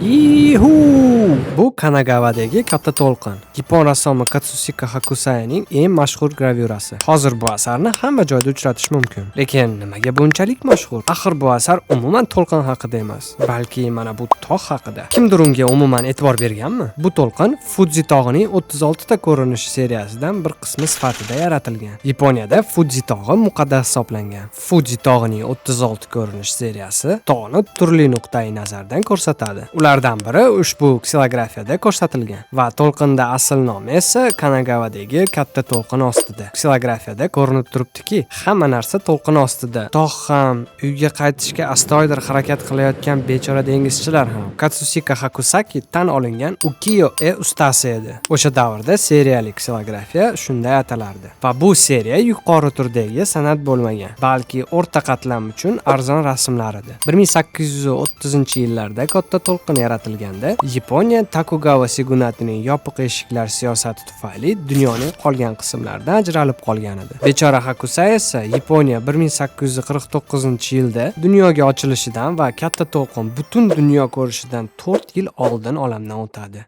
Yihu! Bu Kanagavadagi katta to'lqin. Yapon rassomi Katsusika Hakusaining eng mashhur gravyurasi. Hozir bu asarni hamma joyda uchratish mumkin. Lekin nimaga bunchalik mashhur? Axir bu asar umuman to'lqin haqida emas, balki mana bu tog' haqida. Kimdir unga umuman e'tibor berganmi? Bu to'lqin Fudzi tog'ining 36 ta ko'rinishi seriyasidan bir qismi sifatida yaratilgan. Yaponiyada Fudzi tog'i muqaddas hisoblangan. Fudzi tog'ining 36 ko'rinish seriyasi tog'ni turli nuqtai nazardan ko'rsatadi. Ulardan biri ushbu ksilografiyada ko'rsatilgan va to'lqinda asl nomi esa Kanagavadagi katta to'lqin ostida. Ksilografiyada ko'rinib turibdiki, hamma narsa to'lqin ostida. Tog' ham, uyga qaytishga astoydil harakat qilayotgan bechora dengizchilar ham. Katsusika Hakusaki tan olingan ukiyo-e ustasi edi. O'sha davrda seriyali ksilografiya shunday atalardi. Va bu seriya yuqori turdagi san'at bo'lmagan, balki o'rta qatlam uchun arzon rasmlar edi. 1830-yillarda katta to'lqin yaratilganda, Yaponiya Tokugawa syogunatining yopiq eshiklar siyosati tufayli dunyoning qolgan qismlaridan ajralib qolgan edi. Bechora Hakusai esa Yaponiya 1849-yilda dunyoga ochilishidan va katta to'lqin butun dunyo ko'rishidan 4 yil oldin olamdan o'tadi.